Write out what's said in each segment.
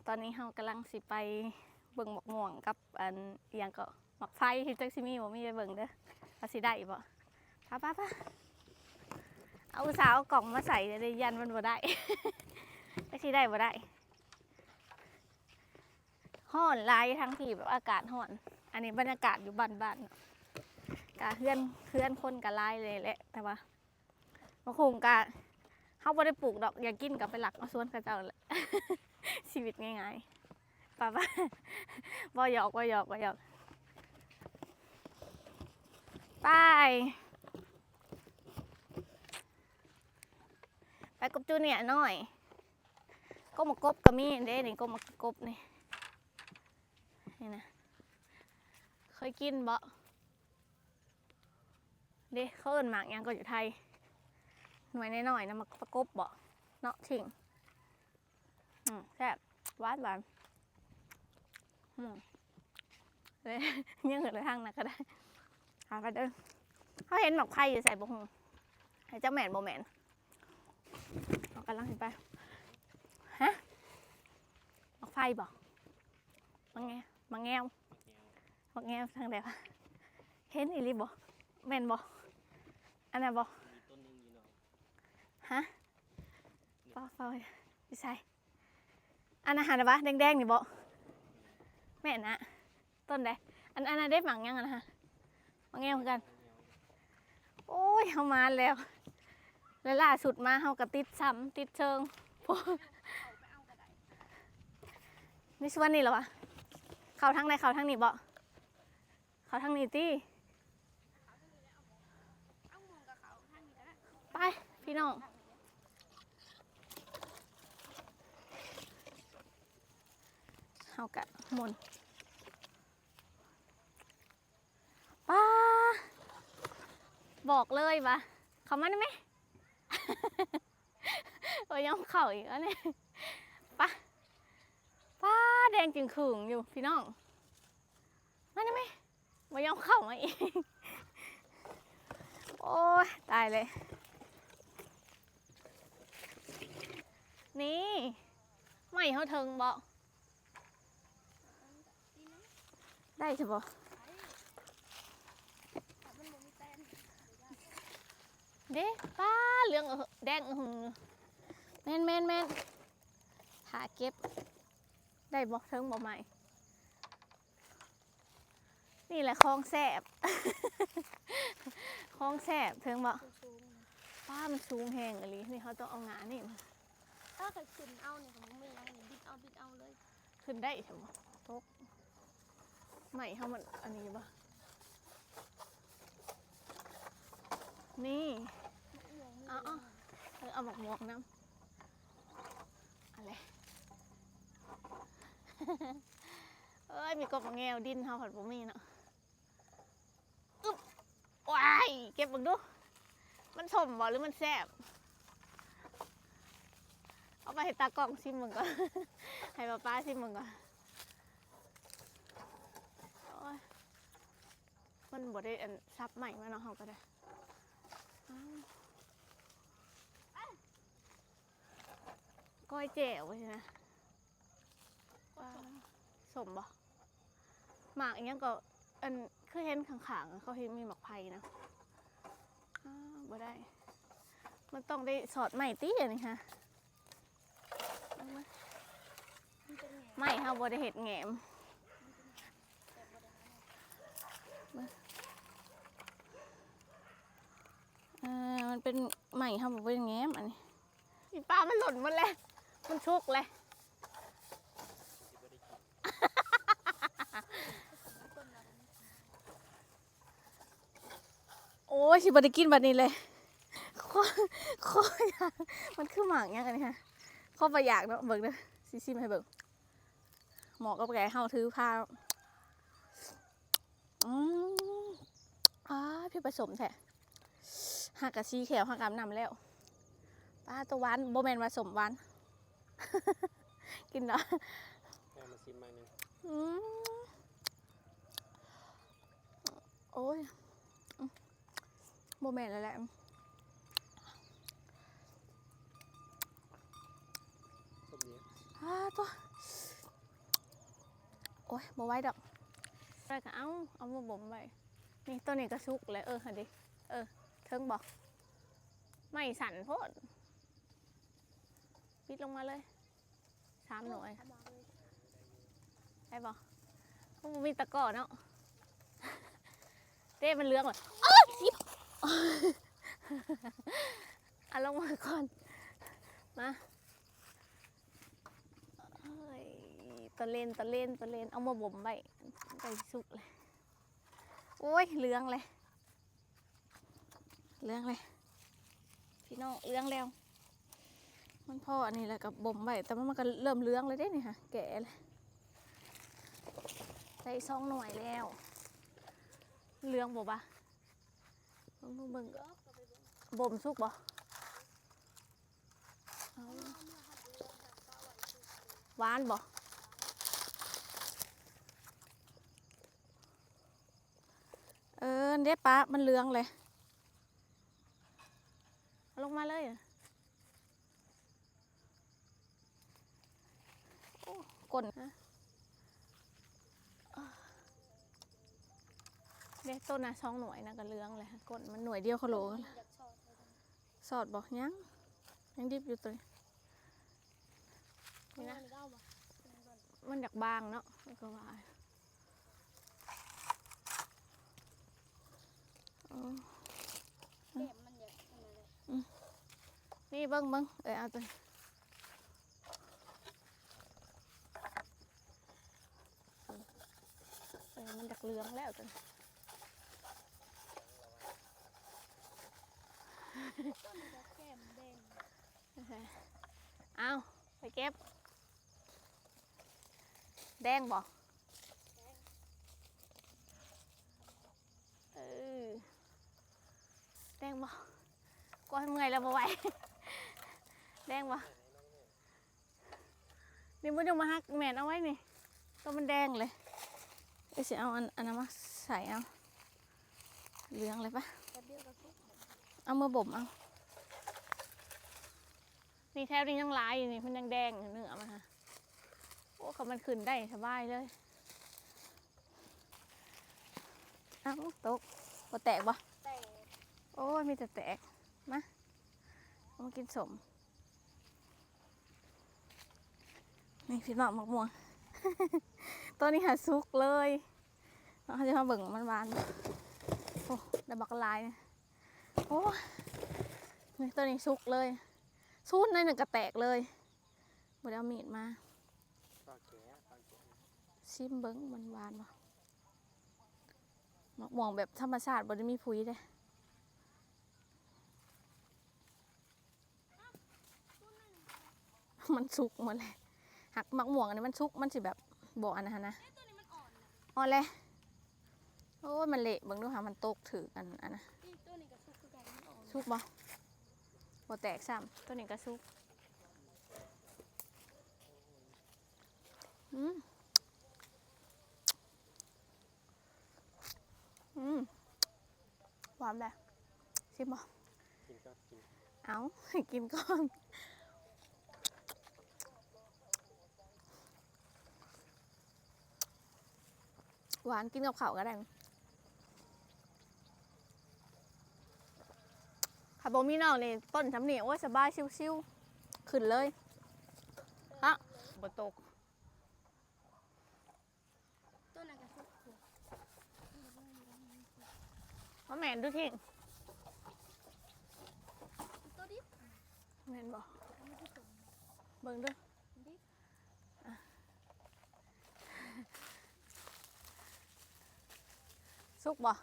ຕອນນີ້ເຮົາກຳລັງຊິໄປເບິ່ງໝາກມ່ວງກັບອັນ ອີ່ຫຍັງເກາະ ໝາກໄຟ ຈັກຊິມີບໍ່ມີໄປເບິ່ງເດີ ວ່າຊິໄດ້ບໍ່. ໄປໆໆ ເອົາອຸດສ່າເອົາກ້ອງມາໃສ່ເດ້ ຢ້ານມັນບໍ່ໄດ້ ຈັກຊິໄດ້ບໍ່ໄດ້. ຮ້ອນຫຼາຍທາງພີ້ ແບບອາກາດຮ້ອນ. ອັນນີ້ບັນຍາກາດຢູ່ບ້ານໆ ເນາະ ກະເຮືອນ ເຮືອນຄົນກະຫຼາຍເລີຍແຫຼະ ແຕ່ວ່າ ໝາກຫຸ່ງກະເຮົາບໍ່ໄດ້ປູກດອກ ຢາກກິນກະໄປລັກເອົາສວນເຂົາເຈົ້າແຫຼະ ຊີວິດງ່າຍໆ. ປະ ປະ ບໍ່ຫຍອກ ບໍ່ຫຍອກ ບໍ່ຫຍອກ. ໄປ ໄປກັບຈູເນຍນ້ອຍ. ກົກໝາກກົບກະມີເດ້ນີ້ ກົກໝາກກົບນີ້ ນີ້ນະ ເຄີຍກິນບໍ່? ເດ້ ເຂົາເອີ້ນໝາກຫຍັງກໍຢູ່ໄທ ໜ່ວຍນ້ອຍໆນະ ໝາກປະກົບບໍເນາະ ທິງ. ອືມ ແຊບ ຫວານໆ. ອືມ ເດ້ ຍັງເດີນທາງນັ້ນກໍໄດ້ ຫາກັນເດີ. ເຮົາເຫັນໝາກໄຟຢູ່ໃສບໍ່ຮູ້ ໃຫ້ຈັກແມ່ນບໍ່ແມ່ນ. ເຮົາກຳລັງຊິໄປ ຮະ ໝາກໄຟບໍ່? ໝາກແງ ໝາກແງວ ໝາກແງວທາງໃດວະ? ເຫັນອີ່ຫຼີບໍ່? ແມ່ນບໍ່? ອັນນັ້ນບໍ່? ຮະ ຟ້າວໆ ຢູ່ໃສ? ອັນນັ້ນຫັ້ນນະວະ ແດງໆນີ້ບໍ? ແມ່ນນະ. ຕົ້ນໃດ? ອັນ ອັນນັ້ນເດ້ ໝາກຫຍັງຫັ້ນນະ? ໝາກແງວຄືກັນ. ໂອ້ຍ ເຮົາມາແລ້ວ ແລະ ລ່າສຸດມາເຮົາກະຕິດຊ້ຳ ຕິດເຊີງ ໂອ້ ໃນສວນນີ້ລະວະ. ເຂົ້າທາງໃດ? ເຂົ້າທາງນີ້ບໍ? ເຂົ້າທາງນີ້ຕິ. ໄປ ພີ່ນ້ອງ ເຮົາກະໝຸ່ນ ປ້າ ບອກເລີຍວ່າ ເຂົ້າມານຳແມ. ບໍ່ຍອມເຂົ້າອີກແລ້ວນີ້ ປະ ປ້າ ແດງຈຶ່ງຂຶງຢູ່ພີ່ນ້ອງ ມານຳແມ. ບໍ່ຍອມເຂົ້າມາອີກ ໂອ້ຍ ຕາຍເລີຍ. ນີ້ ໄມ້ເຮົາເຖິງບໍ່? ໄດ້ຊະບໍ່? ເດ້ ປ້າ ເຫຼືອງ ແດງອະຫຶງ ແມ່ນໆໆ ຖ້າເກັບ ໄດ້ບໍ່? ເຖິງບໍ່ໄມ້? ນີ້ແຫຼະຂອງແຊບ ຂອງແຊບ ເຖິງບໍ່? ມັນສູງ ປ້າ ມັນສູງແຮງອີ່ຫຼີ ນີ້ເຮົາຕ້ອງເອົາງ່ານີ້ ຖ້າຂ້ອຍຂຶ້ນເອົານີ້ ບໍ່ມີຫຍັງນີ້ ບິດເອົາ ບິດເອົາເລີຍ. ຂຶ້ນໄດ້ຊະບໍ່? ຕົກ ໄມ້ເຮົາມັນອັນນີ້ຢູ່ບໍ່? ນີ້ ເອົາ ເອົາ ເອີ ເອົາໝາກມ່ວງນຳ ອັນແຫຼະ ເອີຍ ມີກົບໝາກແງວ ດິນເຮົາພັດບໍ່ມີເນາະ. ອຶບ ວ້າຍ ເກັບເບິ່ງດູ ມັນສົ້ມບໍ່ ຫຼືມັນແຊບ? ເອົາໄປໃຫ້ຕາກ້ອງຊິມເບິ່ງກ່ອນ ໃຫ້ປ້າໆຊິມເບິ່ງກ່ອນ. ໂອ້ຍ ມັນບໍ່ໄດ້ອັນ ສັບໄມ້ມາເນາະ ເຮົາກໍໄດ້ ກ້ອຍແຈ່ວຊີ້ນະ. ສົ້ມບໍ່? ໝາກອີ່ຫຍັງກໍ ອັນ ເຄີຍເຫັນຂ້າງໆ ເຂົາເຮັດມີໝາກໄຜ່ນະ. ອ້າ ບໍ່ໄດ້ ມັນຕ້ອງໄດ້ສອດໄມ້ຕິ ອັນນີ້ຫາ ໄມ້ເຮົາບໍ່ໄດ້ເຮັດແຫງມ ເອີ ມັນເປັນໄມ້ເຮົາບໍ່ໄດ້ແຫງມ ອັນນີ້. ອີປາມັນຫຼົ່ນໝົດແລ້ວ ມັນສຸກແລ້ວ. ໂອ້ຍ ຊິບໍ່ໄດ້ກິນບັດນີ້ເລີຍ ຂໍ ຂໍຢາກ ມັນຄືໝາກຫຍັງອັນນີ້ຫະ? ຂໍບໍ່ຢາກເນາະ ເບິ່ງເດີ ຊິຊິມໃຫ້ເບິ່ງ. ໝໍ້ກັບແກເຮົາຖືພາ ອືມ ອ້າ ຄືປະສົມແທ້ ຫາກະສີແຂວ ຫາກອາບນ້ຳແລ້ວ. ປ້າ ໂຕຫວານ ບໍ່ແມ່ນວ່າສົ້ມ ຫວານ ກິນເນາະ ເອົາມາຊິມໃໝ່ໜຶ່ງ. ອືມ ໂອ້ຍ ອືມ ບໍ່ແມ່ນແລ້ວແຫຼະ ສົ້ມດີ ອ້າ ໂຕ ໂອ້ຍ ບໍ່ໄຫວດອກ ໄປກໍເອົາ ເອົາມາບົ່ມໄວ້. ນີ້ ໂຕນີ້ກໍສຸກແລ້ວ. ເອີ ຫັ້ນເດ ເອີ ເຖິງບໍ່? ໄມ້ສັ້ນໂພດ. ປິດລົງມາເລີຍ ສາມໜ່ວຍ ໄດ້ບໍ່? ໂອ້ ບໍ່ມີຕະກໍເນາະ ເດ້ ມັນເຫຼືອງແລ້ວ. ເອີຍ ເອົາລົງມາກ່ອນ ມາ. ເອີຍ ຕະເລນ ຕະເລນ ຕະເລນ ເອົາມາບົ່ມໄວ້ ໃກ້ຊິສຸກແລ້ວ. ໂອ້ຍ ເຫຼືອງແລ້ວ ເຫຼືອງແລ້ວ ພີ່ນ້ອງ ເຫຼືອງແລ້ວ. ມັນພໍອັນນີ້ແລ້ວກໍບົ່ມໄວ້ ແຕ່ວ່າມັນກໍເລີ່ມເຫຼືອງແລ້ວເດ້ນີ້ຫະ ແກ່ແລ້ວ. ໄດ້ສອງໜ່ວຍແລ້ວ ເຫຼືອງບໍ່ບະ? ເບິ່ງ ເບິ່ງ ເບິ່ງ ບົ່ມສຸກບໍ່? ເອົາ ຫວານບໍ່? ເອີ ເດ້ປະ ມັນເຫຼືອງເລີຍ ເອົາລົງມາເລີຍ. ໂອ້ ກົ້ນ ເດ້ ຕົ້ນນະ ສອງໜ່ວຍນະ ກໍເຫຼືອງແລ້ວ ກົ້ນມັນໜ່ວຍດຽວໂຄໂລ. ສອດບໍ່? ຍັງ ຍັງດິບຢູ່ໂຕນີ້ ນີ້ນະ ມັນຢາກບາງເນາະ ກໍວ່າ ອືມ ແບບມັນຢາກອັນນັ້ນແຫຼະ ອືມ ນີ້ເບິ່ງ ເບິ່ງ ເອີ ເອົາໂຕນີ້ ເອີ ມັນຢາກເຫຼືອງແລ້ວໂຕນີ້ ຕົ້ນນີ້ກໍແກ້ມແດງ ເອົາ ໄປເກັບ ແດງບໍ່? ເອີ ແດງບໍ່? ກວາດໃຫ້ເມື່ອຍແລ້ວບໍ່ໄຫວ ແດງບໍ່? ນີ້ບໍ່ຍັງມາຫັກແມ່ນເອົາໄວ້ນີ້ ໂຕມັນແດງເລີຍ. ເອີ ຊິເອົາອັນ ອັນນັ້ນມາໃສ່ເອົາ ເຫຼືອງເລີຍປະ ແປັບດຽວກໍສຸກ ເອົາມາບົ່ມເອົາ. ນີ້ແຖວນີ້ຍັງຫຼາຍຢູ່ນີ້ ມັນຍັງແດງຢູ່ເນື້ອມັນຫະ. ໂອ້ ຄັນມັນຂຶ້ນໄດ້ສະບາຍເລີຍ. ເອົ້າ ຕົກ ບໍ່ແຕກບໍ່? ແຕກ ໂອ້ຍ ມີແຕ່ແຕກ. ມາ ເອົາມາກິນສົ້ມ. ນີ້ພີ່ນ້ອງ ໝາກມ່ວງ ໂຕນີ້ຫາສຸກເລີຍເນາະ. ເຮົາຈະມາເບິ່ງວ່າມັນຫວານບໍ່. ໂອ້ ໄດ້ບັກຫຼາຍ. ໂອ້ຍ ນີ້ ໂຕນີ້ສຸກເລີຍ ຊູນໜ້ອຍໜຶ່ງກໍແຕກເລີຍ ບໍ່ໄດ້ເອົາມີດມາ. ຊິມເບິ່ງມັນຫວານບໍ່. ໝາກມ່ວງແບບທຳມະຊາດ ບໍ່ໄດ້ມີຜຸຍເດ້. ມັນສຸກໝົດແລ້ວ. ຫາກໝາກມ່ວງອັນນີ້ມັນສຸກ ມັນຊິແບບບໍ່ອັນນັ້ນຫັ້ນນະ. ເອີ ໂຕນີ້ມັນອ່ອນນະ ອ່ອນແລ້ວ. ໂອ້ຍ ມັນເລະ ເບິ່ງດູຫາ ມັນຕົກຖືກອັນ ອັນນະ. ອີກໂຕນີ້ກໍສຸກຄືກັນ ມັນອ່ອນ. ສຸກບໍ່? ບໍ່ແຕກຊ້ຳ. ໂຕນີ້ກໍສຸກ. ອືມ ອືມ ຫວານແຫຼະ. ຊິມບໍ່? ກິນກ່ອນ ກິນ ເອົາ ໃຫ້ກິນກ່ອນ. ຫວານ ກິນກັບເຂົ້າກໍໄດ້. ຖ້າບໍ່ມີນ້ອງນີ້ ຕົ້ນຊ່ຳນີ້ ໂອ້ຍ ສະບາຍ ຊິວໆ ຂຶ້ນເລີຍ ເນາະ ບໍ່ຕົກ. ຕົ້ນນັ້ນກໍສຸກ ບໍ່ແມ່ນດູທິງ ໂຕດິບ ແມ່ນບໍ່? ເບິ່ງດູ ດິບ ອ່ະ ສຸກບໍ່?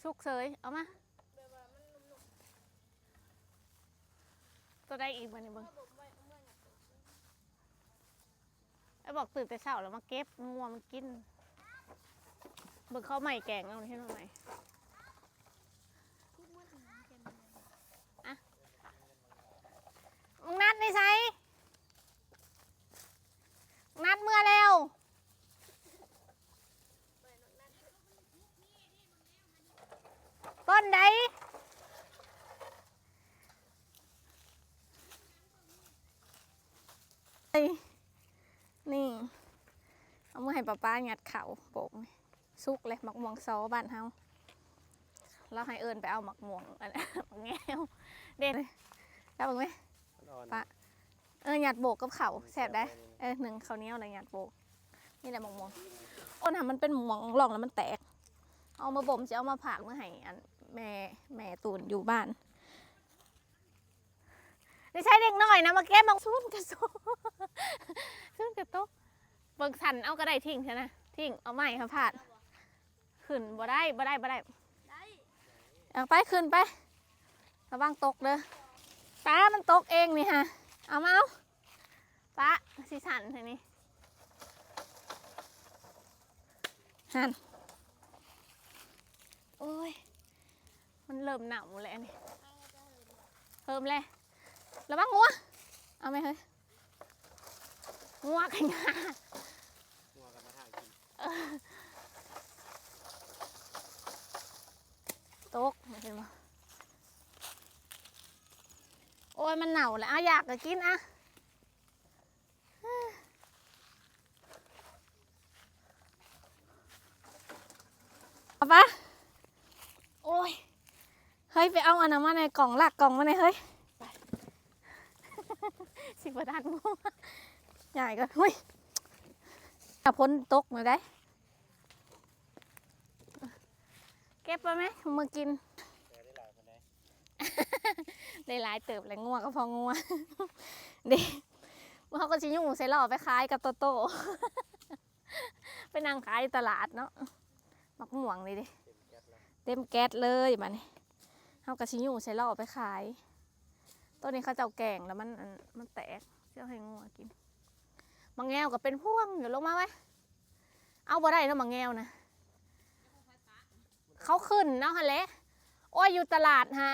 ສຸກເສີຍ ເອົາມາ ແບບວ່າມັນນຸ່ມໆ ໂຕໃດອີກບາດນີ້ ເບິ່ງ ເອົາບໍ່ໄວ້ ເອົາເມືອ ໄອ້ບອກຕື່ນແຕ່ເຊົ້າແລ້ວມາເກັບງົວມັນກິນ. ເບິ່ງເຂົາໃໝ່ແກງເອົາ ເຫັນບໍ່ໃໝ່ ທຸກມື້ແກງ ອ່ະ ບັກນັດຢູ່ໃສ? ບັກນັດເມືອແລ້ວ. ຕົ້ນໃດ? ນີ້ ເອົາມືໃຫ້ປ້າປ້າຍັດເຂົ້າໂບກນີ້. ສຸກເລີຍ ໝາກມ່ວງຊໍບ້ານເຮົາ. ລາວໃຫ້ເອີ້ນໄປເອົາໝາກມ່ວງ ອັນ ໝາກແງວເດ້. ລາວເບິ່ງແມ ປ້າ. ເອີ ຍັດໂບກກັບເຂົ້າແຊບໄດ໋. ເອີ ໜຶ້ງເຂົ້າໜຽວແລ້ວຍັດໂບກ. ນີ້ແຫຼະໝາກມ່ວງ. ໂອ້ນະ ມັນເປັນໝາກມ່ວງລອງແລ້ວມັນແຕກ. ເອົາມາບົ່ມ ຊິເອົາມາຝາກມາໃຫ້ອັນແມ່ ແມ່ຕູນຢູ່ບ້ານ. ນີ້ໃຊ້ເດັກນ້ອຍນະ ມາເກັບໝາກ ສູນກະໂຊ ສູນກະຕົກ. ເບິ່ງສັນເອົາກໍໄດ້ ຖິ້ມຊະນະ ຖິ້ມ ເອົາໄມ້ຫາພາດ. ຂຶ້ນບໍ່ໄດ້ ບໍ່ໄດ້ ບໍ່ໄດ້. ເອົາໄປ ຂຶ້ນໄປ ລະວັງຕົກເດີ. ປ້າ ມັນຕົກເອງນີ້ຫາ ເອົາມາ ເອົາ. ປ້າ ຊິສັ່ນໃຫ້ນີ້ ຫັ້ນ. ໂອ້ຍ ມັນເລີ່ມເນົ່າແລ້ວນີ້. ເພີ່ມແລ້ວ ລະວັງງົວ. ເອົາໄໝເຮີ້ຍ ງົວຂະຫຍາ ງົວກັນມາຫາກິນ. ເອີ ຕົກ ເຫັນບໍ່? ໂອ້ຍ ມັນເນົ່າແລ້ວ ອາ ຢາກກໍກິນອະ. ເອົາປະ ໂອ້ຍ ເຮີ້ຍ ໄປເອົາອັນນັ້ນມາແດ່ ກ່ອງ ລາກກ່ອງມາແດ່ເຮີ້ຍ. ຊິບໍ່ທັນໝູ່ ຍ້າຍກ່ອນ. ຫຸ້ຍ ຖ້າຝົນຕົກນີ້ໄດ໋. ເກັບໄປແມ ເອົາມາກິນ. ໄດ້ຫຼາຍເຕີບແຫຼະ ງົວກໍພໍງົວເດ້. ເຮົາກໍຊິຍູ້ໃສ່ລໍ້ໄປຂາຍກັບໂຕໂຕ້ ໄປນັ່ງຂາຍຢູ່ຕະຫຼາດເນາະ. ໝາກມ່ວງນີ້ເດ້ ເຕັມແກັດເລີຍບາດນີ້. ເຮົາກໍຊິຍູ້ໃສ່ລໍ້ໄປຂາຍ. ໂຕນີ້ເຂົາເຈົ້າແກງແລ້ວມັນ ອັນ ມັນແຕກ ຊິເອົາໃຫ້ງົວກິນ. ໝາກແງວກໍເປັນພວງຢູ່ ລົງມາໄວະ. ເອົາບໍ່ໄດ້ເນາະ ໝາກແງວນະ ເຂົາຂຶ້ນເອົາຫັ້ນແຫຼະ. ໂອ້ຍ ຢູ່ຕະຫຼາດຫາ